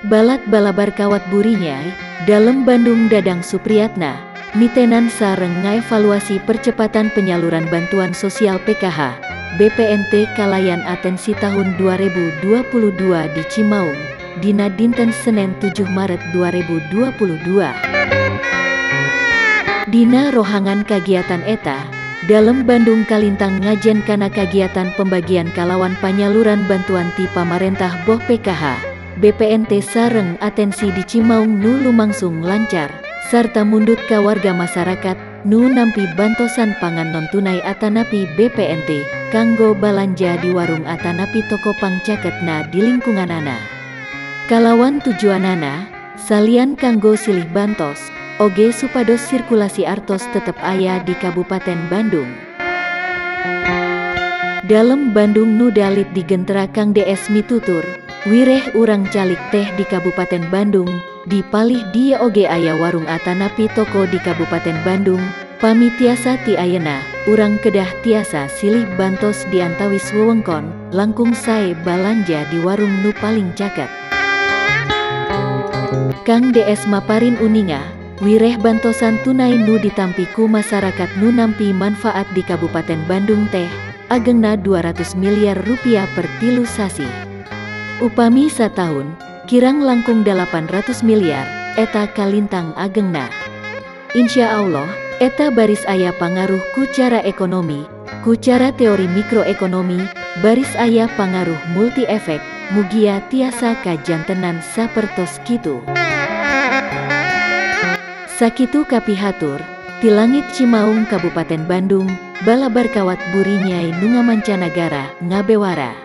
Balad Balabar Kawat Burinyai, Dalem Bandung Dadang Supriyatna, mitenan sareng ngaevaluasi percepatan penyaluran bantuan sosial PKH, BPNT kalayan atensi tahun 2022 di Cimaung, dina dinten Senin 7 Maret 2022. Dina rohangan kagiatan eta, Dalem Bandung kalintang ngajen kana kagiatan pembagian kalawan panyaluran bantuan ti pamarentah boh PKH, BPNT sareng atensi di Cimaung nu lumangsung lancar, sarta mundut ka warga masyarakat nu nampi bantosan pangan non tunai atanapi BPNT, kanggo balanja di warung atanapi toko pangcaketna di lingkunganana. Kalawan tujuanana, salian kanggo silih bantos, oge supados sirkulasi artos tetep aya di Kabupaten Bandung. Dalem Bandung nu dalit digentra Kang DS mitutur, wireh urang calik teh di Kabupaten Bandung, di palih dieu oge aya warung atanapi toko di Kabupaten Bandung, pami tiasa ti ayeuna, urang kedah tiasa silih bantos di antawis wewengkon, langkung sae balanja di warung nu paling caket. Kang DS maparin uninga, wireh bantosan tunai nu ditampi ku masyarakat nu nampi manfaat di Kabupaten Bandung teh, agengna 200 miliar rupiah per 3 sasih. Upami satahun, kirang langkung 800 miliar, eta kalintang agengna. Insya Allah, eta baris aya pangaruh ku cara ekonomi, ku cara teori mikroekonomi, baris aya pangaruh multi efek, mugia tiasa kajantenan sapertos kitu. Sakitu kapihatur, ti langit Cimaung Kabupaten Bandung, Balabar Kawat Burinyai nu ngamancanagara, ngabewara.